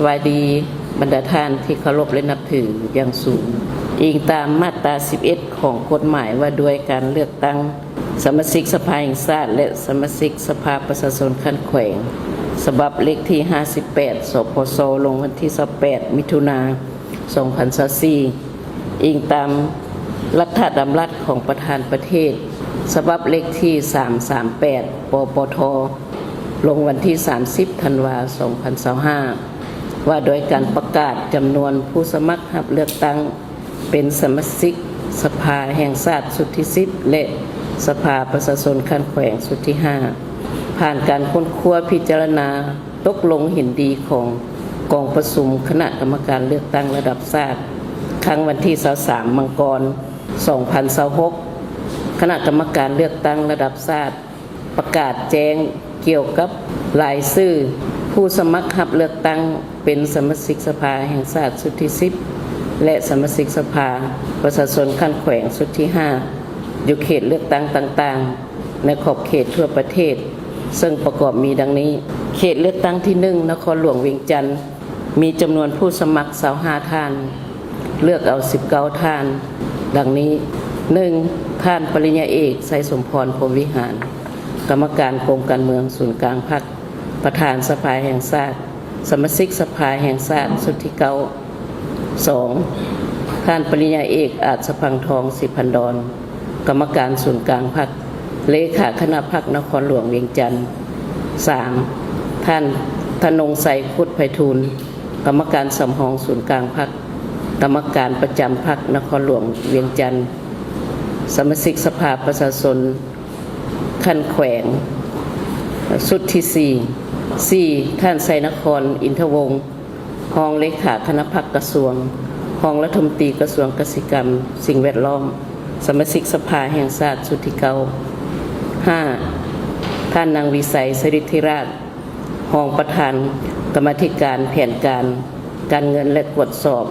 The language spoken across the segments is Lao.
ສະບາຍດີ ບັນດາທ່ານທີ່ເຄົາລົບ ແລະ ນັບຖືຢ່າງສູງ. ອີງຕາມມາດຕາສິບເອັດ ຂອງກົດໝາຍວ່າດ້ວຍການເລືອກຕັ້ງສະມາຊິກສະພາແຫ່ງຊາດ ແລະ ສະມາຊິກສະພາປະຊາຊົນຂັ້ນແຂວງ ສະບັບເລກທີຫ້າສິບແປດ ສພຊ ລົງວັນທີຊາວແປດ ມິຖຸນາ ສອງພັນຊາວສີ່ ອີງຕາມລັດຖະດຳລັດຂອງປະທານປະເທດ ສະບັບເລກທີສາມສາມແປດ ປປທ ລົງວັນທີສາມສິບ ທັນວາ ສອງພັນຊາວຫ້າ ວ່າດ້ວຍການປະກາດຈຳນວນຜູ້ສະໝັກຮັບເລືອກຕັ້ງເປັນສະມາຊິກສະພາແຫ່ງຊາດຊຸດທີສິບ ແລະ ສະພາປະຊາຊົນຂັ້ນແຂວງຊຸດທີຫ້າ ຜ່ານການຄົ້ນຄວ້າພິຈາລະນາ ຕົກລົງເຫັນດີຂອງກອງປະຊຸມຄະນະກຳມະການເລືອກຕັ້ງລະດັບຊາດ ຄັ້ງວັນທີຊາວສາມ ມັງກອນ ສອງພັນຊາວຫົກ ຄະນະກຳມະການເລືອກຕັ້ງລະດັບຊາດ ປະກາດແຈ້ງກ່ຽວກັບລາຍຊື່ຜູ້ສະໝັກຮັບເລືອກຕັ້ງເປັນສະມາຊິກສະພາແຫ່ງຊາດຊຸດທີສິບ ແລະ ສະມາຊິກສະພາປະຊາຊົນຂັ້ນແຂວງຊຸດທີຫ້າ ຢູ່ເຂດເລືອກຕັ້ງຕ່າງໆ ໃນຂອບເຂດທົ່ວປະເທດ ເຊິ່ງປະກອບມີດັ່ງນີ້: ເຂດເລືອກຕັ້ງທີໜຶ່ງ ນະຄອນຫຼວງວຽງຈັນ ມີຈຳນວນຜູ້ສະໝັກຊາວຫ້າທ່ານ, ເລືອກເອົາສິບເກົ້າທ່ານ ດັ່ງນີ້: ໜຶ່ງ ທ່ານປະລິນຍາເອກ ໄຊສົມພອນ ພົມວິຫານ ກຳມະການກົມການເມືອງສູນກາງພັກ ປະທານສະພາແຫ່ງຊາດ ສະມາຊິກສະພາແຫ່ງຊາດຊຸດທີເກົ້າ. ສອງ ທ່ານປະລິນຍາເອກ ອາດສະພັງທອງ ສີພັນດອນ ກຳມະການສູນກາງພັກ ເລຂາຄະນະພັກນະຄອນຫຼວງວຽງຈັນ. ສາມ ທ່ານ ທະນົງໄຊ ຄຸດໄພທູນ ກຳມະການສຳຮອງສູນກາງພັກ ກຳມະການປະຈຳພັກນະຄອນຫຼວງວຽງຈັນ ສະມາຊິກສະພາປະຊາຊົນຂັ້ນແຂວງ ຊຸດທີສີ່. ສີ່ ທ່ານ ໄຊນະຄອນ ອິນທະວົງ ຮອງເລຂາຄະນະພັກກະຊວງ, ຮອງລັດຖະມົນຕີກະຊວງກະສິກຳ, ສິ່ງແວດລ້ອມ, ສະມາຊິກສະພາແຫ່ງຊາດຊຸດທີເກົ້າ. ຫ້າ ທ່ານ ນາງ ວິໄຊ ສະລິດທິລາດ ຮອງປະທານກຳມາທິການແຜນການ, ການເງິນ ແລະ ກວດສອບ,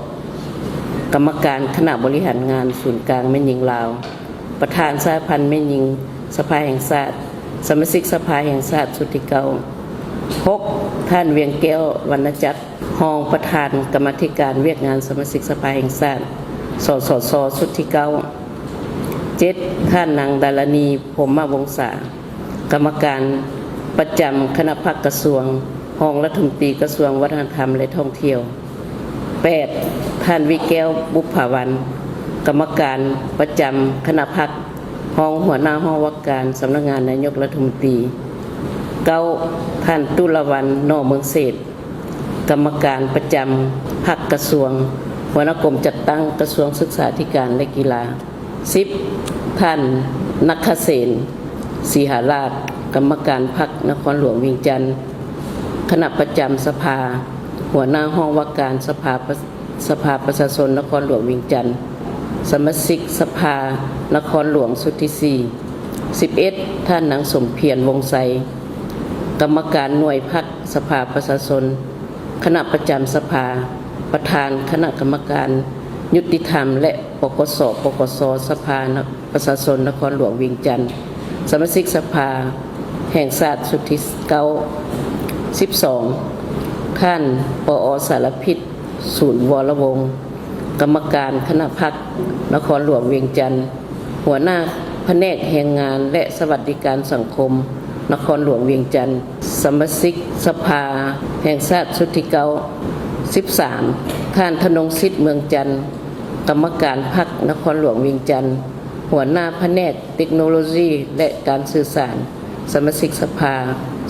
ກຳມະການຄະນະບໍລິຫານງານສູນກາງແມ່ຍິງລາວ, ປະທານສະຫະພັນແມ່ຍິງສະພາແຫ່ງຊາດ, ສະມາຊິກສະພາແຫ່ງຊາດຊຸດທີເກົ້າ. ຫົກ ທ່ານ ວຽງແກ້ວ ວັນນະຈັກ ຮອງປະທານກຳມາທິການວຽກງານສະມາຊິກສະພາແຫ່ງຊາດ ສສຊ ຊຸດທີເກົ້າ. ເຈັດ ທ່ານ ນາງ ດາລະນີ ພົມມະວົງສາ ກຳມະການປະຈຳຄະນະພັກກະຊວງ, ຮອງລັດຖະມົນຕີກະຊວງວັດທະນະທຳ ແລະ ທ່ອງທ່ຽວ. ແປດ ທ່ານ ວິແກ້ວ ບຸບຜາວັນ ກຳມະການປະຈຳຄະນະພັກ, ຮອງຫົວໜ້າຫ້ອງວ່າການສຳນັກງານນາຍົກລັດຖະມົນຕີ. ເກົ້າ ທ່ານ ຕຸລະວັນ ໜໍ່ເມືອງເສດ ກຳມະການປະຈຳພັກກະຊວງ, ຫົວໜ້າກົມຈັດຕັ້ງກະຊວງສຶກສາທິການ ແລະ ກິລາ. ສິບ ທ່ານ ນັກຂະເສນ ສີຫາລາດ ກຳມະການພັກນະຄອນຫຼວງວຽງຈັນ, ຄະນະປະຈຳສະພາ, ຫົວໜ້າຫ້ອງວ່າການສະພາ ສະພາປະຊາຊົນນະຄອນຫຼວງວຽງຈັນ, ສະມາຊິກສະພານະຄອນຫຼວງຊຸດທີສີ່. ສິບເອັດ ທ່ານ ນາງ ສົມພຽນ ວົງໄຊ ກຳມະການໜ່ວຍພັກສະພາປະຊາຊົນ, ຄະນະປະຈຳສະພາ, ປະທານຄະນະກຳມະການຍຸຕິທຳ ແລະ ປກສ ປກສ ສະພານະ ປະຊາຊົນນະຄອນຫຼວງວຽງຈັນ, ສະມາຊິກສະພາແຫ່ງຊາດຊຸດທີເກົ້າ. ສິບສອງ ທ່ານ ປອ ສາລະພິດ ສູນວໍລະວົງ ກຳມະການຄະນະພັກນະຄອນຫຼວງວຽງຈັນ, ຫົວໜ້າພະແນກແຮງງານ ແລະ ສະຫວັດດີການສັງຄົມນະຄອນຫຼວງວຽງຈັນ, ສະມາຊິກສະພາແຫ່ງຊາດຊຸດທີເກົ້າ. ສິບສາມ ທ່ານ ທະນົງສິດ ເມືອງຈັນ ກຳມະການພັກນະຄອນຫຼວງວຽງຈັນ, ຫົວໜ້າພະແນກເຕັກໂນໂລຊີ ແລະ ການສື່ສານ, ສະມາຊິກສະພາ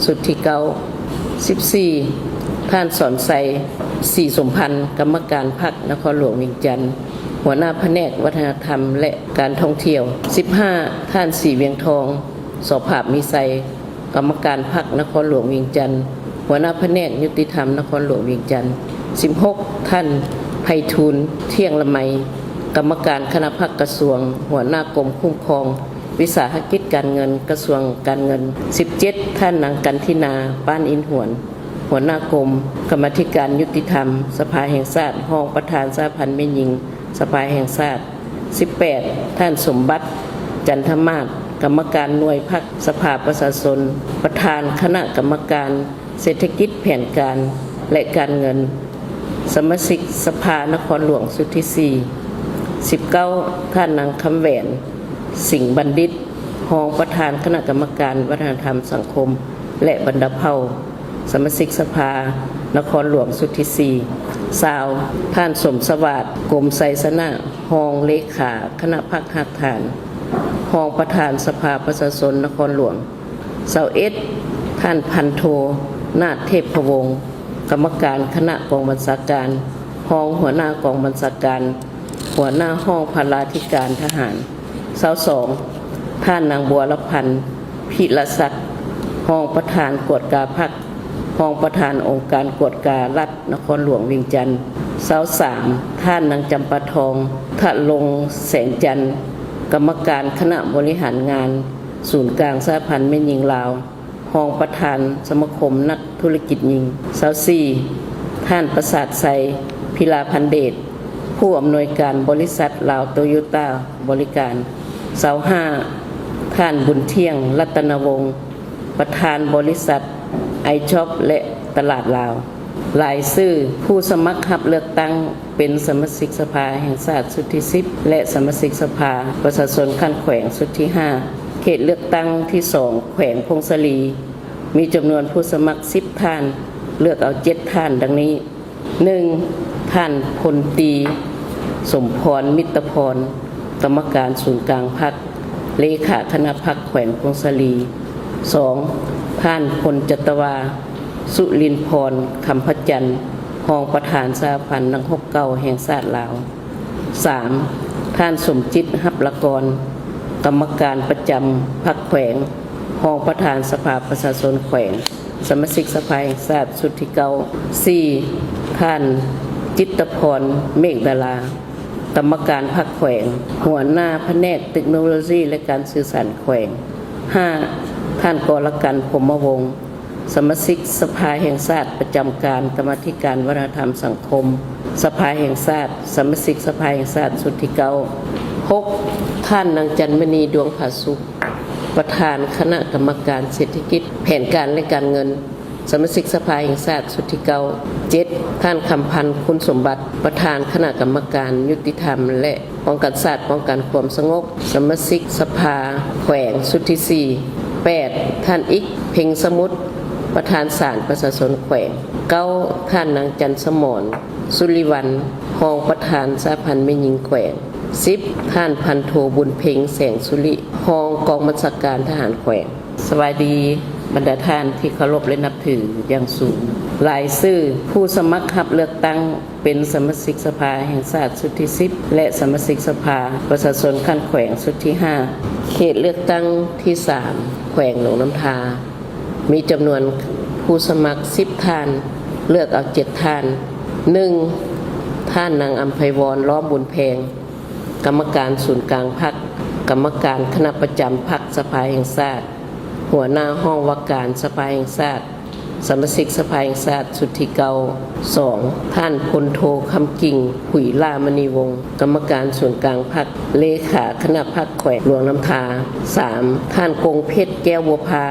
ຊຸດທີເກົ້າ. ສິບສີ່ ທ່ານ ສອນໄຊ ສີສົມພັນ ກຳມະການພັກນະຄອນຫຼວງວຽງຈັນ, ຫົວໜ້າພະແນກວັດທະນະທຳ ແລະ ການທ່ອງທ່ຽວ. ສິບຫ້າ ທ່ານ ສີວຽງທອງ ສໍພາບມີໄຊ ກຳມະການພັກນະຄອນຫຼວງວຽງຈັນ, ຫົວໜ້າພະແນກຍຸຕິທຳນະຄອນຫຼວງວຽງຈັນ. ສິບຫົກ ທ່ານ ໄພທູນ ທ່ຽງລະໄມ ກຳມະການຄະນະພັກກະຊວງ, ຫົວໜ້າກົມຄຸ້ມຄອງວິສາຫະກິດການເງິນ ກະຊວງການເງິນ. ສິບເຈັດ ທ່ານ ນາງ ກັນທິນາ ປ້ານອິນຫວນ ຫົວໜ້າກົມກຳມາທິການຍຸຕິທຳສະພາແຫ່ງຊາດ, ຮອງປະທານສະຫະພັນແມ່ຍິງສະພາແຫ່ງຊາດ. ສິບແປດ ທ່ານ ສົມບັດ ຈັນທະມາດ ກຳມະການໜ່ວຍພັກສະພາປະຊາຊົນ, ປະທານຄະນະກຳມະການເສດຖະກິດ, ແຜນການ ແລະ ການເງິນ. ສະມາຊິກສະພານະຄອນຫຼວງຊຸດທີສີ່. ສິບເກົ້າ ທ່ານນາງ ຄຳແຫວນ ສິງບັນດິດ ຮອງປະທານຄະນະກຳມະການວັດທະນະທຳ, ສັງຄົມ ແລະ ບັນດາເຜົ່າ, ສະມາຊິກສະພານະຄອນຫຼວງຊຸດທີສີ່. ຊາວ ທ່ານ ສົມສະຫວາດ ກົມໄຊຊະນະ ຮອງເລຂາຄະນະພັກຮາກຖານ, ຮອງປະທານສະພາປະຊາຊົນນະຄອນຫຼວງ. ຊາວເອັດ ທ່ານ ພັນໂທ ນາດ ເທບພະວົງ ກຳມະການຄະນະກອງບັນຊາການ, ຮອງຫົວໜ້າກອງບັນຊາການ, ຫົວໜ້າຫ້ອງພະລາທິການທະຫານ. ຊາວສອງ ທ່ານນາງ ບົວລະພັນ ພິລະສັກ ຮອງປະທານກວດກາພັກ, ຮອງປະທານອົງການກວດກາລັດນະຄອນຫຼວງວຽງຈັນ. ຊາວສາມ ທ່ານນາງ ຈຳປາທອງ ທະລົງແສງຈັນ ກຳມະການຄະນະບໍລິຫານງານສູນກາງສະຫະພັນແມ່ຍິງລາວ, ຮອງປະທານສະມາຄົມນັກທຸລະກິດຍິງ. ຊາວສີ່ ທ່ານ ປະສາດໄຊ ພິລາພັນເດດ ຜູ້ອຳນວຍການບໍລິສັດລາວໂຕໂຍຕ້າບໍລິການ. ຊາວຫ້າ ທ່ານ ບຸນທ່ຽງ ລັດຕະນະວົງ ປະທານບໍລິສັດໄອຈອບ ແລະ ຕະຫຼາດລາວ. ລາຍຊື່ຜູ້ສະໝັກຮັບເລືອກຕັ້ງເປັນສະມາຊິກສະພາແຫ່ງຊາດຊຸດທີສິບ ແລະ ສະມາຊິກສະພາປະຊາຊົນຂັ້ນແຂວງຊຸດທີຫ້າ ເຂດເລືອກຕັ້ງທີສອງ ແຂວງຜົ້ງສາລີ ມີຈຳນວນຜູ້ສະໝັກສິບທ່ານ, ເລືອກເອົາເຈັດທ່ານດັ່ງນີ້. ໜຶ່ງ ທ່ານ ພົນຕີ ສົມພອນ ມິດຕະພອນ ກຳມະການສູນກາງພັກ, ເລຂາຄະນະພັກແຂວງຜົ້ງສາລີ. ສອງ ທ່ານ ພົນຈັດຕະວາ ສຸລິນພອນ ຄຳພະຈັນ ຮອງປະທານສະຫະພັນນັກຮົບເກົ່າແຫ່ງຊາດລາວ. ສາມ ທ່ານ ສົມຈິດ ຮັບລະກອນ ກຳມະການປະຈຳພັກແຂວງ, ຮອງປະທານສະພາປະຊາຊົນແຂວງ, ສະມາຊິກສະພາແຫ່ງຊາດຊຸດທີເກົ້າ. ສີ່ ທ່ານ ຈິດຕະພອນ ເມກດາລາ ກຳມະການພັກແຂວງ, ຫົວໜ້າພະແນກເຕັກໂນໂລຊີ ແລະ ການສື່ສານແຂວງ. ຫ້າ ທ່ານ ກໍລະກັນ ພົມມະວົງ ສະມາຊິກສະພາແຫ່ງຊາດ ປະຈຳການກຳມາທິການວັດທະນະທຳສັງຄົມ ສະພາແຫ່ງຊາດ, ສະມາຊິກສະພາແຫ່ງຊາດຊຸດທີເກົ້າ. ຫົກ ທ່ານນາງ ຈັນມະນີ ດວງຜາສຸກ ປະທານຄະນະກຳມະການເສດຖະກິດ, ແຜນການ ແລະ ການເງິນ, ສະມາຊິກສະພາແຫ່ງຊາດຊຸດທີເກົ້າ. ເຈັດ ທ່ານ ຄຳພັນ ຄຸນສົມບັດ ປະທານຄະນະກຳມະການຍຸຕິທຳ ແລະ ປ້ອງກັນຊາດ, ປ້ອງກັນຄວາມສະຫງົບ, ສະມາຊິກສະພາແຂວງຊຸດທີສີ່. ແປດ ທ່ານ ອິກ ເພັງສະໝຸດ ປະທານສານປະຊາຊົນແຂວງ. ເກົ້າ ທ່ານນາງ ຈັນສະໝອນ ສຸລິວັນ ຮອງປະທານສະຫະພັນແມ່ຍິງແຂວງ. ສິບ ທ່ານ ພັນໂທ ບຸນເພັງ ແສງສຸລິ ຮອງກອງບັນຊາການທະຫານແຂວງ. ສະບາຍດີບັນດາທ່ານທີ່ເຄົາລົບ ແລະ ນັບຖືຢ່າງສູງ. ລາຍຊື່ຜູ້ສະໝັກຮັບເລືອກຕັ້ງ ເປັນສະມາຊິກສະພາແຫ່ງຊາດຊຸດທີສິບ ແລະ ສະມາຊິກສະພາປະຊາຊົນຂັ້ນແຂວງຊຸດທີຫ້າ ເຂດເລືອກຕັ້ງທີສາມ ແຂວງຫຼວງນ້ຳທາ ມີຈຳນວນຜູ້ສະໝັກສິບທ່ານ, ເລືອກເອົາເຈັດທ່ານ. ໜຶ່ງ ທ່ານນາງ ອຳໄພວອນ ລ້ອມບຸນແພງ ກຳມະການສູນກາງພັກ, ກຳມະການຄະນະປະຈຳພັກສະພາແຫ່ງຊາດ, ຫົວໜ້າຫ້ອງວ່າການສະພາແຫ່ງຊາດ, ສະມາຊິກສະພາແຫ່ງຊາດຊຸດທີເກົ້າ. ສອງ ທ່ານ ພົນໂທ ຄຳກິ່ງ ຂຸຍຫຼ້າມະນີວົງ ກຳມະການສູນກາງພັກ, ເລຂາຄະນະພັກແຂວງຫຼວງນ້ຳທາ. ສາມ ທ່ານ ກົງເພັດ ແກ້ວບົວພາ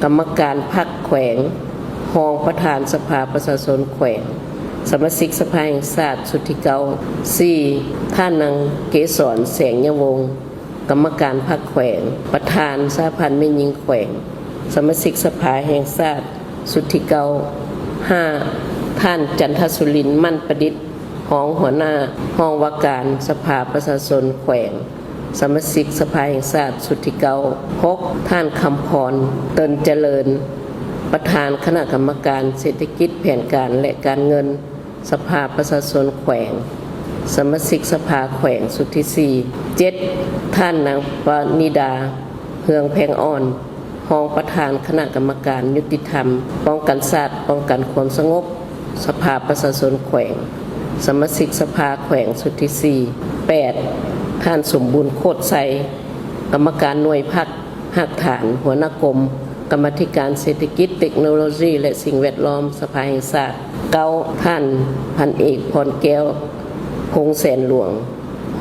ກຳມະການພັກແຂວງ, ຮອງປະທານສະພາປະຊາຊົນແຂວງ, ສະມາຊິກສະພາແຫ່ງຊາດຊຸດທີເກົ້າ. ສີ່ ທ່ານນາງ ເກສອນ ແສງຍະວົງ ກຳມະການພັກແຂວງ, ປະທານສະຫະພັນແມ່ຍິງແຂວງ, ສະມາຊິກສະພາແຫ່ງຊາດຊຸດທີເກົ້າ. ຫ້າ ທ່ານ ຈັນທະສຸລິນ ໝັ້ນປະດິດ ຮອງຫົວໜ້າຫ້ອງວ່າການສະພາປະຊາຊົນແຂວງ, ສະມາຊິກສະພາແຫ່ງຊາດຊຸດທີເກົ້າ. ຫົກ ທ່ານ ຄຳພອນ ເຕີນຈະເລີນ ປະທານຄະນະກຳມະການເສດຖະກິດ, ແຜນການ ແລະ ການເງິນ ສະພາປະຊາຊົນແຂວງ, ສະມາຊິກສະພາແຂວງຊຸດທີສີ່. ເຈັດ ທ່ານນາງ ປະນິດາ ເຮືອງແພງອ່ອນ ຮອງປະທານຄະນະກຳມະການຍຸຕິທຳ, ປ້ອງກັນຊາດ, ປ້ອງກັນຄວາມສະຫງົບ ສະພາປະຊາຊົນແຂວງ, ສະມາຊິກສະພາແຂວງຊຸດທີສີ່. ແປດ ທ່ານ ສົມບູນ ໂຄດໄຊ ກຳມະການໜ່ວຍພັກຮາກຖານ, ຫົວໜ້າກົມກຳມາທິການເສດຖະກິດ, ເຕັກໂນໂລຊີ ແລະ ສິ່ງແວດລ້ອມ ສະພາແຫ່ງຊາດ. ເກົ້າ ທ່ານ ພັນເອກ ພອນແກ້ວ ພົງແສນຫຼວງ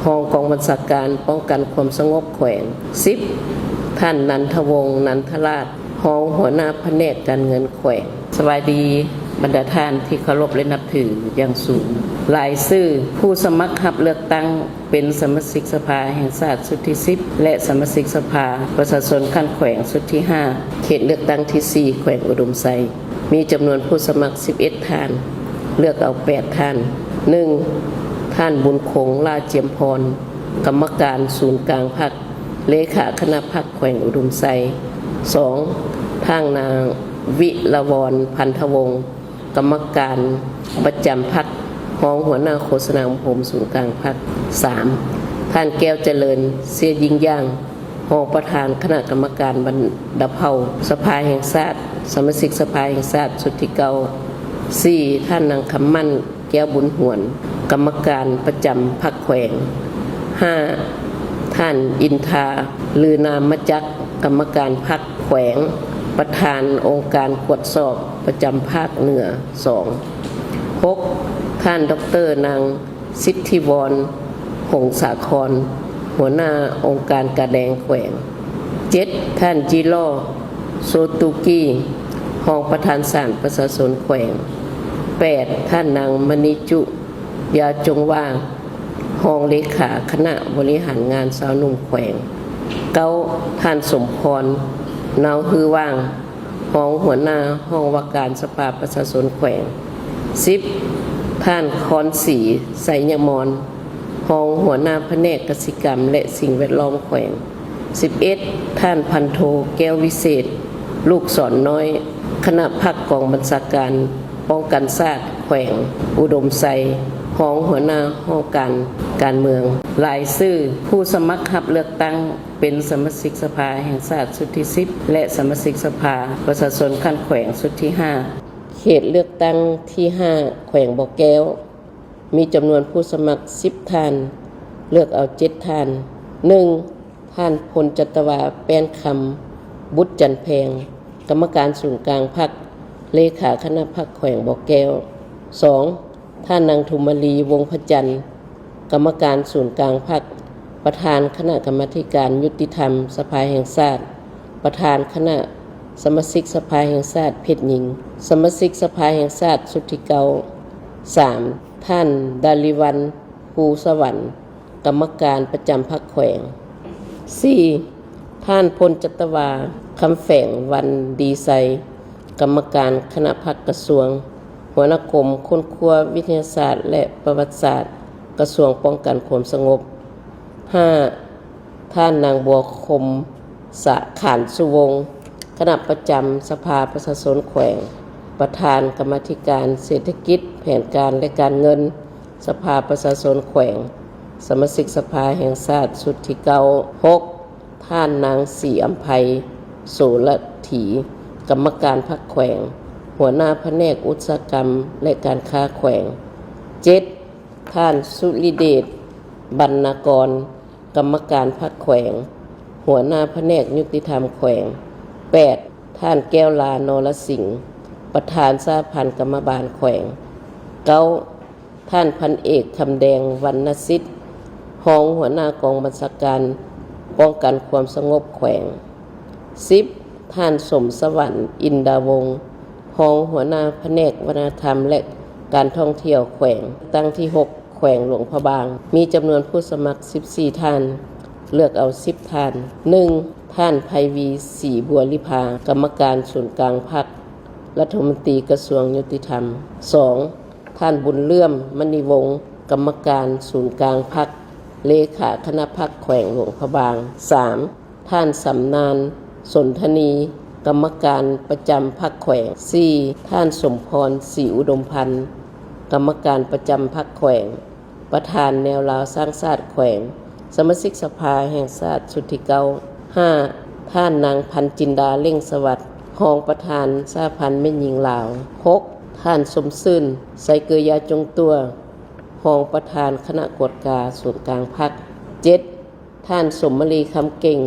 ຮອງກອງບັນຊາການປ້ອງກັນຄວາມສະຫງົບແຂວງ. ສິບ ທ່ານ ນັນທະວົງ ນັນທະລາດ ຮອງຫົວໜ້າພະແນກການເງິນແຂວງ. ສະບາຍດີ ບັນດາທ່ານທີ່ເຄົາລົບ ແລະ ນັບຖືຢ່າງສູງ, ລາຍຊື່ຜູ້ສະໝັກຮັບເລືອກຕັ້ງເປັນສະມາຊິກສະພາແຫ່ງຊາດຊຸດທີສິບ ແລະ ສະມາຊິກສະພາປະຊາຊົນຂັ້ນແຂວງຊຸດທີຫ້າ ເຂດເລືອກຕັ້ງທີສີ່ ແຂວງອຸດົມໄຊ ມີຈຳນວນຜູ້ສະໝັກສິບເອັດທ່ານ, ເລືອກເອົາແປດທ່ານ. ໜຶ່ງ ທ່ານ ບຸນຄົງ ຫຼ້າຈຽມພອນ, ກຳມະການສູນກາງພັກ, ເລຂາຄະນະພັກແຂວງອຸດົມໄຊ. ສອງ ທ່ານນາງ ວິລະວອນ ພັນທະວົງ, ກຳມະການປະຈຳພັກ, ຮອງຫົວໜ້າໂຄສະນາອົບຮົມສູນກາງພັກ. ສາມ ທ່ານ ແກ້ວຈະເລີນ ເຊຍຍິງຢ່າງ, ຮອງປະທານຄະນະກຳມະການບັນດາເຜົ່າສະພາແຫ່ງຊາດ, ສະມາຊິກສະພາແຫ່ງຊາດຊຸດທີເກົ້າ. ສີ່ ທ່ານນາງ ຄຳໝັ້ນ ແກ້ວບຸນຫວນ, ກຳມະການປະຈຳພັກແຂວງ. ຫ້າ ທ່ານ ອິນທາ ລືນາມະຈັກ, ກຳມະການພັກແຂວງ, ປະທານອົງການກວດສອບປະຈຳພາກເໜືອ. ສອງ ຫົກ ທ່ານ ດອກເຕີ ນາງ ສິດທິວອນ ຫົງສາຄອນ, ຫົວໜ້າອົງການກາແດງແຂວງ. ເຈັດ ທ່ານ ຈີລໍ ໂຊຕູກີ, ຮອງປະທານສານປະຊາຊົນແຂວງ. ແປດ ທ່ານນາງ ມະນີຈຸ ຢາຈົງວາ, ຮອງເລຂາຄະນະບໍລິຫານງານຊາວໜຸ່ມແຂວງ. ເກົ້າ ທ່ານ ສົມພອນ ນາວຮືຫວ່າງ, ຮອງຫົວໜ້າຫ້ອງວ່າການສະພາປະຊາຊົນແຂວງ. ສິບ ທ່ານ ຄອນສີ ໄຊຍະມອນ, ຮອງຫົວໜ້າພະແນກກະສິກຳ ແລະ ສິ່ງແວດລ້ອມແຂວງ. ສິບເອັດ ທ່ານ ພັນໂທ ແກ້ວວິເສດ, ລູກສອນນ້ອຍ, ຄະນະພັກກອງບັນຊາການປ້ອງກັນຊາດແຂວງອຸດົມໄຊ, ຮອງຫົວໜ້າຫ້ອງການການເມືອງ. ລາຍຊື່ຜູ້ສະໝັກຮັບເລືອກຕັ້ງ ເປັນສະມາຊິກສະພາແຫ່ງຊາດຊຸດທີສິບ ແລະ ສະມາຊິກສະພາປະຊາຊົນຂັ້ນແຂວງຊຸດທີຫ້າ ເຂດເລືອກຕັ້ງທີຫ້າ ແຂວງບໍ່ແກ້ວ ມີຈຳນວນຜູ້ສະໝັກສິບທ່ານ, ເລືອກເອົາເຈັດທ່ານ. ໜຶ່ງ ທ່ານ ພົນຈັດຕະວາ ແປ້ນຄຳ, ບຸດຈັນແພງ, ກຳມະການສູນກາງພັກ, ເລຂາຄະນະພັກແຂວງບໍ່ແກ້ວ. ສອງ ທ່ານນາງ ທຸມມະລີ ວົງພະຈັນ, ກຳມະການສູນກາງພັກ, ປະທານຄະນະກຳມາທິການຍຸຕິທຳສະພາແຫ່ງຊາດ, ປະທານຄະນະສະມາຊິກສະພາແຫ່ງຊາດເພດຍິງ, ສະມາຊິກສະພາແຫ່ງຊາດຊຸດທີເກົ້າ. ສາມ ທ່ານ ດາລິວັນ ພູສະຫວັນ, ກຳມະການປະຈຳພັກແຂວງ. ສີ່ ທ່ານ ພົນຈັດຕະວາ ຄຳແຝງວັນດີໄຊ, ກຳມະການຄະນະພັກກະຊວງ, ຫົວໜ້າກົມຄົ້ນຄວ້າວິທະຍາສາດ ແລະ ປະຫວັດສາດ ກະຊວງປ້ອງກັນຄວາມສະຫງົບ. ຫ້າ ທ່ານນາງ ບົວຄົມ ສະ ຂານສຸວົງ, ຄະນະປະຈຳສະພາປະຊາຊົນແຂວງ, ປະທານກຳມາທິການເສດຖະກິດ, ແຜນການ ແລະ ການເງິນ ສະພາປະຊາຊົນແຂວງ, ສະມາຊິກສະພາແຫ່ງຊາດຊຸດທີເກົ້າ. ຫົກ ທ່ານນາງ ສີອຳໄພ ໂສລະຖີ, ກຳມະການພັກແຂວງ, ຫົວໜ້າພະແນກອຸດສາຫະກຳ ແລະ ການຄ້າແຂວງ. ເຈັດ ທ່ານ ສຸລິເດດ ບັນນາກອນ, ກຳມະການພັກແຂວງ, ຫົວໜ້າພະແນກຍຸຕິທຳແຂວງ. ແປດ ທ່ານ ແກ້ວລາ ນໍລະສິງ, ປະທານສະຫະພັນກຳມະບານແຂວງ. ເກົ້າ ທ່ານ ພັນເອກ ຄຳແດງ ວັນນະສິດ, ຮອງຫົວໜ້າກອງບັນຊາການປ້ອງກັນຄວາມສະຫງົບແຂວງ. ສິບ ທ່ານ ສົມສະຫວັນ ອິນດາວົງ, ຮອງຫົວໜ້າພະແນກວັດທະນະທຳ ແລະ ການທ່ອງທ່ຽວແຂວງ. ຕັ້ງທີຫົກ ແຂວງຫຼວງພະບາງ ມີຈຳນວນຜູ້ສະໝັກສິບສີ່ທ່ານ, ເລືອກເອົາສິບທ່ານ. ໜຶ່ງ ທ່ານ ໄພວີ ສີບົວລິພາ, ກຳມະການສູນກາງພັກ, ລັດຖະມົນຕີກະຊວງຍຸຕິທຳ. ສອງ ທ່ານ ບຸນເຫຼື້ອມ ມະນີວົງ, ກຳມະການສູນກາງພັກ, ເລຂາຄະນະພັກແຂວງຫຼວງພະບາງ. ສາມ ທ່ານ ສຳນານ ສົນທະນີ, ກຳມະການປະຈຳພັກແຂວງ. ສີ່ ທ່ານ ສົມພອນ ສີອຸດົມພັນ, ກຳມະການປະຈຳພັກແຂວງ, ປະທານແນວລາວສ້າງຊາດແຂວງ, ສະມາຊິກສະພາແຫ່ງຊາດຊຸດທີເກົ້າ. ຫ້າ ທ່ານນາງ ພັນຈິນດາ ເລັ່ງສະຫວັດ, ຮອງປະທານສະຫະພັນແມ່ຍິງລາວ. ຫົກ ທ່ານ ສົມຊື່ນ ໄຊເກີຍາຈົງຕົວ, ຮອງປະທານຄະນະກວດກາສູນກາງພັກ. ເຈັດ ທ່ານ ສົມມະລີ ຄຳເກັ່ງ,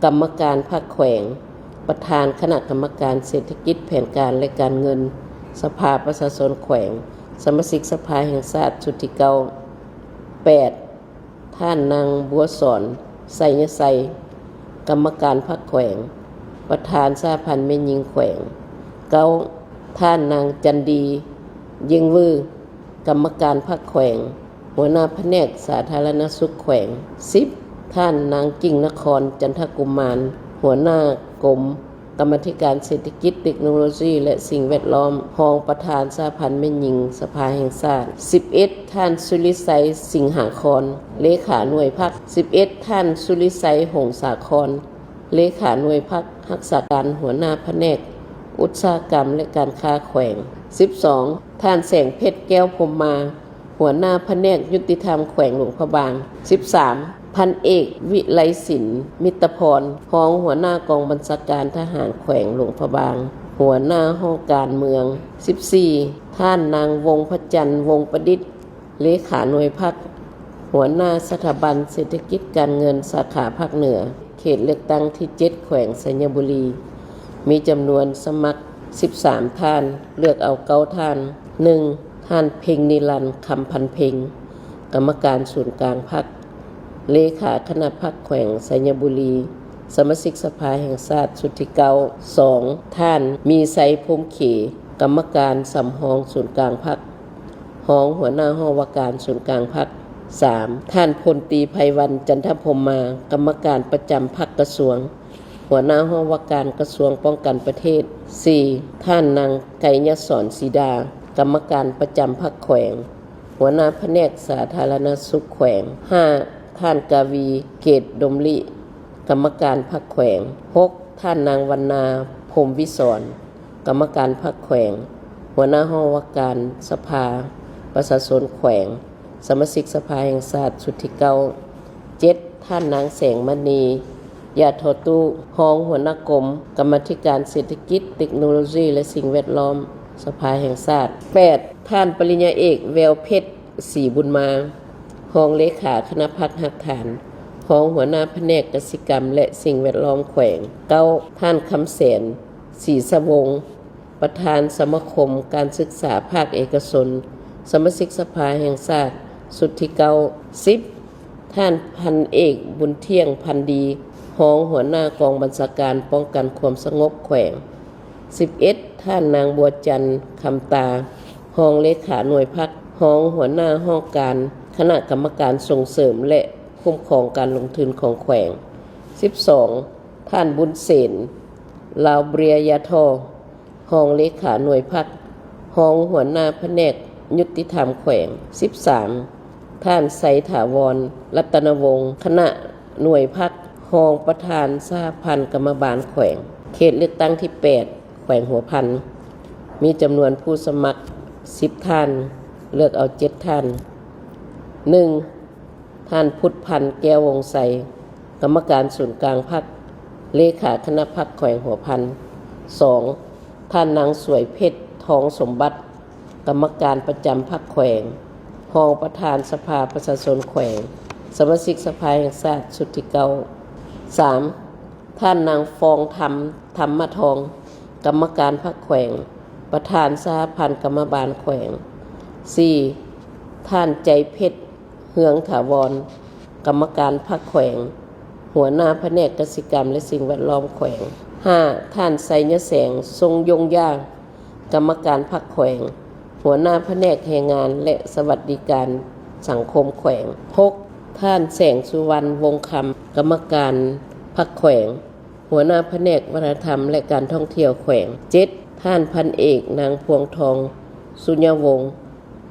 ກຳມະການພັກແຂວງ, ປະທານຄະນະກຳມະການເສດຖະກິດ, ແຜນການ ແລະ ການເງິນ, ສະພາປະຊາຊົນແຂວງ, ສະມາຊິກສະພາແຫ່ງຊາດຊຸດທີເກົ້າ. ແປດ ທ່ານນາງ ບົວສອນ ໄຊຍະໄຊ, ກຳມະການພັກແຂວງ, ປະທານສະຫະພັນແມ່ຍິງແຂວງ. ເກົ້າ ທ່ານນາງ ຈັນດີ ເຢັງວື ກຳມະການພັກແຂວງ, ຫົວໜ້າພະແນກສາທາລະນະສຸກແຂວງ. ສິບ, ທ່ານນາງ ກິ່ງນະຄອນ ຈັນທະກຸມານ, ຫົວໜ້າກົມກຳມາທິການເສດຖະກິດ, ເຕັກໂນໂລຊີ ແລະ ສິ່ງແວດລ້ອມ, ຮອງປະທານສະຫະພັນແມ່ຍິງສະພາແຫ່ງຊາດ. ສິບເອັດ, ທ່ານ ສຸລິໄຊ ສິງຫາຄອນ, ເລຂາໜ່ວຍພັກ. ສິບເອັດ, ທ່ານ ສຸລິໄຊ ຫົງສາຄອນ, ເລຂາໜ່ວຍພັກ, ຮັກສາການຫົວໜ້າພະແນກອຸດສາຫະກຳ ແລະ ການຄ້າແຂວງ. ສິບສອງ, ທ່ານ ແສງເພັດ ແກ້ວພົມມາ, ຫົວໜ້າພະແນກຍຸຕິທຳແຂວງຫຼວງພະບາງ. ສິບສາມ, ພັນເອກ ວິໄລສິນ ມິດຕະພອນ, ຮອງຫົວໜ້າກອງບັນຊາການທະຫານແຂວງຫຼວງພະບາງ, ຫົວໜ້າຫ້ອງການເມືອງ. ສິບສີ່, ທ່ານນາງ ວົງພະຈັນ ວົງປະດິດ, ເລຂາໜ່ວຍພັກ, ຫົວໜ້າສະຖາບັນເສດຖະກິດການເງິນສາຂາພາກເໜືອ, ເຂດເລືອກຕັ້ງທີເຈັດ ແຂວງໄຊຍະບູລີ, ມີຈຳນວນສະໝັກສິບສາມທ່ານ, ເລືອກເອົາເກົ້າທ່ານ. ໜຶ່ງ, ທ່ານ ເພັງນິລັນ ຄຳພັນເພັງ, ກຳມະການສູນກາງພັກ, ເລຂາຄະນະພັກແຂວງໄຊຍະບູລີ, ສະມາຊິກສະພາແຫ່ງຊາດຊຸດທີເກົ້າ. ສອງ, ທ່ານ ມີໄຊ ພົມເຂ, ກຳມະການສຳຮອງສູນກາງພັກ, ຮອງຫົວໜ້າຫ້ອງວ່າການສູນກາງພັກ. ສາມ, ທ່ານ ພົນຕີ ໄພວັນ ຈັນທະພົມມາ, ກຳມະການປະຈຳພັກກະຊວງ, ຫົວໜ້າຫ້ອງວ່າການກະຊວງປ້ອງກັນປະເທດ. ສີ່, ທ່ານນາງ ໄກຍະສອນ ສີດາ, ກຳມະການປະຈຳພັກແຂວງ, ຫົວໜ້າພະແນກສາທາລະນະສຸກແຂວງ. ຫ້າ, ທ່ານ ກາວີ ເກດດົມລິ, ກຳມະການພັກແຂວງ. ຫົກ, ທ່ານນາງ ວັນນາ ພົມວິສອນ, ກຳມະການພັກແຂວງ, ຫົວໜ້າຫ້ອງວ່າການສະພາປະຊາຊົນແຂວງ, ສະມາຊິກສະພາແຫ່ງຊາດຊຸດທີເກົ້າ. ເຈັດ, ທ່ານນາງ ແສງມະນີ ຢາທໍຕູ້, ຮອງຫົວໜ້າກົມກຳມາທິການເສດຖະກິດ, ເຕັກໂນໂລຊີ ແລະ ສິ່ງແວດລ້ອມ ສະພາແຫ່ງຊາດ. ແປດ, ທ່ານ ປະລິນຍາເອກ ແວວເພັດ ສີບຸນມາ, ຮອງເລຂາຄະນະພັກຮາກຖານ, ຮອງຫົວໜ້າພະແນກກະສິກຳ ແລະ ສິ່ງແວດລ້ອມແຂວງ. ເກົ້າ, ທ່ານ ຄຳແສນ ສີສະວົງ, ປະທານສະມາຄົມການສຶກສາພາກເອກະຊົນ, ສະມາຊິກສະພາແຫ່ງຊາດຊຸດທີເກົ້າ. ສິບ, ທ່ານ ພັນເອກ ບຸນທ່ຽງ ພັນດີ, ຮອງຫົວໜ້າກອງບັນຊາການປ້ອງກັນຄວາມສະຫງົບແຂວງ. ສິບເອັດ, ທ່ານນາງ ບົວຈັນ ຄຳຕາ, ຮອງເລຂາໜ່ວຍພັກ, ຮອງຫົວໜ້າຫ້ອງການຄະນະກຳມະການສົ່ງເສີມ ແລະ ຄຸ້ມຄອງການລົງທຶນຂອງແຂວງ. ສິບສອງ, ທ່ານ ບຸນເສນ ລາວເບຍຢາທໍ່, ຮອງເລຂາໜ່ວຍພັກ, ຮອງຫົວໜ້າພະແນກຍຸຕິທຳແຂວງ. ສິບສາມ, ທ່ານ ໄຊຖາວອນ ລັດຕະນະວົງ, ຄະນະໜ່ວຍພັກ, ຮອງປະທານສະຫະພັນກຳມະບານແຂວງ. ເຂດເລືອກຕັ້ງທີແປດ ແຂວງຫົວພັນ, ມີຈຳນວນຜູ້ສະໝັກສິບທ່ານ, ເລືອກເອົາເຈັດທ່ານ. ໜຶ່ງ, ທ່ານ ພຸດພັນ ແກ້ວວົງໄຊ, ກຳມະການສູນກາງພັກ, ເລຂາຄະນະພັກແຂວງຫົວພັນ. ສອງ, ທ່ານນາງ ສວຍເພັດ ທອງສົມບັດ, ກຳມະການປະຈຳພັກແຂວງ, ຮອງປະທານສະພາປະຊາຊົນແຂວງ, ສະມາຊິກສະພາແຫ່ງຊາດຊຸດທີເກົ້າ. ສາມ, ທ່ານນາງ ຟອງທຳ ທຳມະທອງ, ກຳມະການພັກແຂວງ, ປະທານສະຫະພັນກຳມະບານແຂວງ. ສີ່, ທ່ານ ໃຈເພັດ ເຮືອງຖາວອນ, ກຳມະການພັກແຂວງ, ຫົວໜ້າພະແນກກະສິກຳ ແລະ ສິ່ງແວດລ້ອມແຂວງ. ຫ້າ, ທ່ານ ໄຊຍະແສງ ຊົງຍົງຢາ, ກຳມະການພັກແຂວງ, ຫົວໜ້າພະແນກແຮງງານ ແລະ ສະຫວັດດີການສັງຄົມແຂວງ. ຫົກ, ທ່ານ ແສງສຸວັນ ວົງຄຳ, ກຳມະການພັກແຂວງ, ຫົວໜ້າພະແນກວັດທະນະທຳ ແລະ ການທ່ອງທ່ຽວແຂວງ. ເຈັດ, ທ່ານ ພັນເອກ ນາງ ພວງທອງ ສຸຍະວົງ,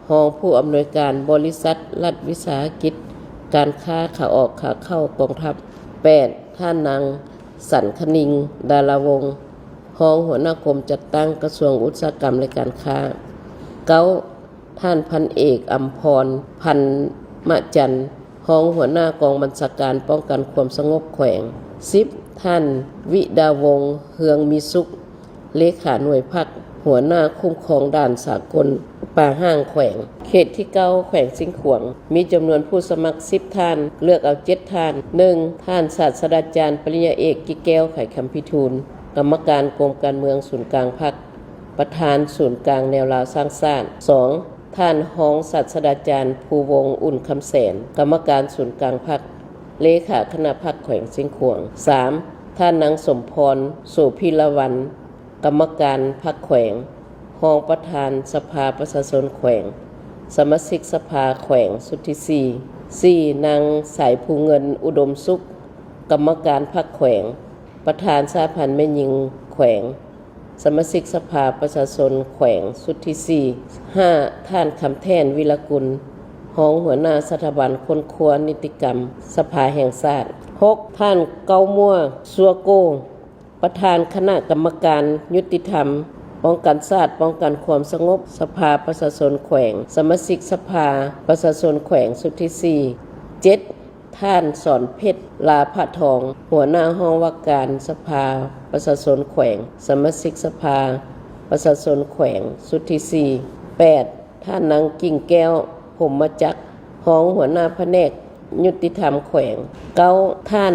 ຮອງຜູ້ອຳນວຍການບໍລິສັດລັດວິສາຫະກິດການຄ້າຂາອອກຂາເຂົ້າກອງທັບ. ແປດ, ທ່ານນາງ ສັນຄະນິງ ດາລາວົງ, ຮອງຫົວໜ້າກົມຈັດຕັ້ງກະຊວງອຸດສາຫະກຳ ແລະ ການຄ້າ. ເກົ້າ, ທ່ານ ພັນເອກ ອຳພອນ ພັນມະຈັນ, ຮອງຫົວໜ້າກອງບັນຊາການປ້ອງກັນຄວາມສະຫງົບແຂວງ. ສິບ, ທ່ານ ວິດາວົງ ເຮືອງມີສຸກ, ເລຂາໜ່ວຍພັກ, ຫົວໜ້າຄຸ້ມຄອງດ່ານສາກົນປ່າຮ້າງແຂວງ. ເຂດທີເກົ້າ ແຂວງຊຽງຂວາງ, ມີຈຳນວນຜູ້ສະໝັກສິບທ່ານ, ເລືອກເອົາເຈັດທ່ານ. ໜຶ່ງ, ທ່ານ ສາດສະດາຈານ ປະລິນຍາເອກ ກິແກ້ວ ໄຂຄຳພິທູນ, ກຳມະການກົມການເມືອງສູນກາງພັກ, ປະທານສູນກາງແນວລາວສ້າງຊາດ. ສອງ, ທ່ານຮອງສາດສະດາຈານ ພູວົງ ອຸ່ນຄຳແສນ, ກຳມະການສູນກາງພັກ, ເລຂາຄະນະພັກແຂວງຊຽງຂວາງ. ສາມ, ທ່ານນາງ ສົມພອນ ໂສພິລາວັນ, ກຳມະການພັກແຂວງ, ຮອງປະທານສະພາປະຊາຊົນແຂວງ, ສະມາຊິກສະພາແຂວງຊຸດທີສີ່. ສີ່, ນາງ ສາຍພູເງິນ ອຸດົມສຸກ, ກຳມະການພັກແຂວງ, ປະທານສະຫະພັນແມ່ຍິງແຂວງ, ສະມາຊິກສະພາປະຊາຊົນແຂວງຊຸດທີສີ່. ຫ້າ, ທ່ານ ຄຳແທ່ນ ວິລະກຸນ, ຮອງຫົວໜ້າສະຖາບັນຄົ້ນຄວ້ານິຕິກຳສະພາແຫ່ງຊາດ. ຫົກ, ທ່ານ ເກົ້າມົ້ວ ຊົ່ວໂກ້, ປະທານຄະນະກຳມະການຍຸຕິທຳ ປ້ອງກັນຊາດ ປ້ອງກັນຄວາມສະຫງົບ ສະພາປະຊາຊົນແຂວງ, ສະມາຊິກສະພາປະຊາຊົນແຂວງຊຸດທີສີ່. ເຈັດ, ທ່ານ ສອນເພັດ ລາພະທອງ, ຫົວໜ້າຫ້ອງວ່າການສະພາປະຊາຊົນແຂວງ, ສະມາຊິກສະພາປະຊາຊົນແຂວງຊຸດທີສີ່. ແປດ, ທ່ານນາງ ກິ່ງແກ້ວ ພົມມະຈັກ, ຮອງຫົວໜ້າພະແນກຍຸຕິທຳແຂວງ. ເກົ້າ, ທ່ານ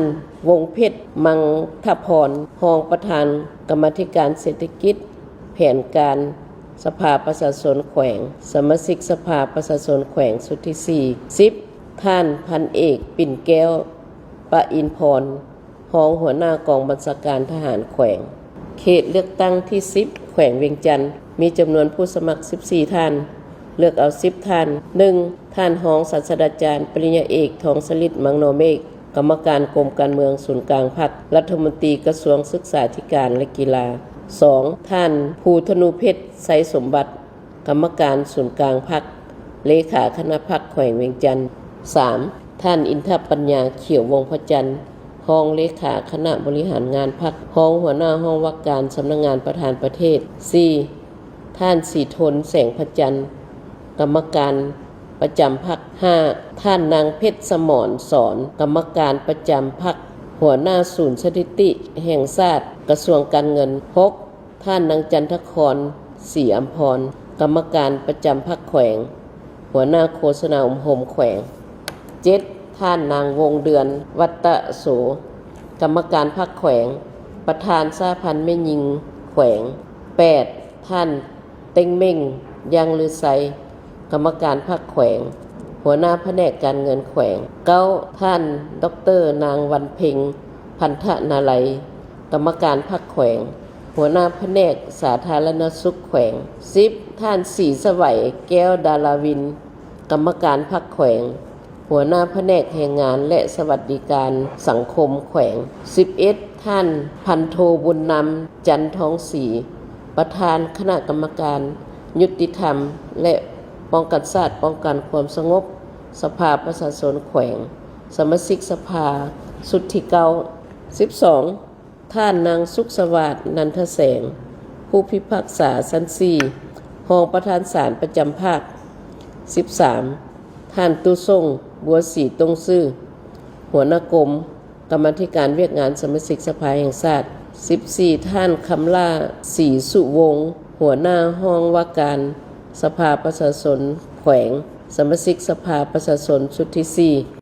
ວົງເພັດ ມັງທະພອນ, ຮອງປະທານກຳມາທິການເສດຖະກິດ ແຜນການສະພາປະຊາຊົນແຂວງ, ສະມາຊິກສະພາປະຊາຊົນແຂວງຊຸດທີສີ່. ສິບ, ທ່ານ ພັນເອກ ປິ່ນແກ້ວ ປະອິນພອນ, ຮອງຫົວໜ້າກອງບັນຊາການທະຫານແຂວງ. ເຂດເລືອກຕັ້ງທີສິບ ແຂວງວຽງຈັນ ມີຈຳນວນຜູ້ສະໝັກສິບສີ່ທ່ານ, ເລືອກເອົາສິບທ່ານ. ໜຶ່ງ, ທ່ານຮອງສາດສະດາຈານ ປະລິນຍາເອກ ທອງສະລິດ ມັງນໍເມກ, ກຳມະການກົມການເມືອງສູນກາງພັກ, ລັດຖະມົນຕີກະຊວງສຶກສາທິການ ແລະ ກິລາ. ສອງ, ທ່ານ ພູທະນູເພັດ ໄຊສົມບັດ, ກຳມະການສູນກາງພັກ, ເລຂາຄະນະພັກແຂວງວຽງຈັນ. ສາມ, ທ່ານ ອິນທະປັນຍາ ຂຽວວົງພະຈັນ, ຮອງເລຂາຄະນະບໍລິຫານງານພັກ, ຮອງຫົວໜ້າຫ້ອງວ່າການສຳນັກງານປະທານປະເທດ. ສີ່, ທ່ານ ສີທົນ ແສງພະຈັນ, ກຳມະການປະຈຳພັກ. ຫ້າ, ທ່ານນາງ ເພັດສະໝອນ ສອນ, ກຳມະການປະຈຳພັກ, ຫົວໜ້າສູນສະຖິຕິແຫ່ງຊາດ, ກະຊວງການເງິນ. ຫົກ, ທ່ານນາງ ຈັນທະຄອນ ສີອຳພອນ, ກຳມະການປະຈຳພັກແຂວງ, ຫົວໜ້າໂຄສະນາອົບຮົມແຂວງ. ເຈັດ, ທ່ານນາງ ວົງເດືອນ ວັດຕະໂສ, ກຳມະການພັກແຂວງ, ປະທານສະຫະພັນແມ່ຍິງແຂວງ. ແປດ, ທ່ານ ເຕັງເມັ່ງ ຢ່າງລືໄຊ, ກຳມະການພັກແຂວງ, ຫົວໜ້າພະແນກການເງິນແຂວງ. ເກົ້າ, ທ່ານ ດອກເຕີ ນາງ ວັນເພັງ ພັນທະນາໄລ, ກຳມະການພັກແຂວງ, ຫົວໜ້າພະແນກສາທາລະນະສຸກແຂວງ. ສິບ, ທ່ານ ສີສະໄຫວ ແກ້ວດາລາວິນ, ກຳມະການພັກແຂວງ, ຫົວໜ້າພະແນກແຮງງານ ແລະ ສະຫວັດດີການສັງຄົມແຂວງ. ສິບເອັດ, ທ່ານ ພັນໂທ ບຸນນຳ ຈັນທອງສີ, ປະທານຄະນະກຳມະການຍຸຕິທຳ ແລະ ປ້ອງກັນຊາດ ປ້ອງກັນຄວາມສະຫງົບ ສະພາປະຊາຊົນແຂວງ, ສະມາຊິກສະພາຊຸດທີເກົ້າ. ສິບສອງ, ທ່ານນາງ ສຸກສະຫວາດ ນັນທະແສງ, ຜູ້ພິພາກສາຊັ້ນສີ່, ຮອງປະທານສານປະຈຳພາກ. ສິບສາມ, ທ່ານ ຕຸສົງ ບົວສີ ຕົງຊື່, ຫົວໜ້າກົມກຳມາທິການວຽກງານສະມາຊິກສະພາແຫ່ງຊາດ. ສິບສີ່, ທ່ານ ຄຳຫຼ້າ ສີສຸວົງ, ຫົວໜ້າຫ້ອງວ່າການສະພາປະຊາຊົນແຂວງ, ສະມາຊິກສະພາປະຊາຊົນຊຸດທີສີ່.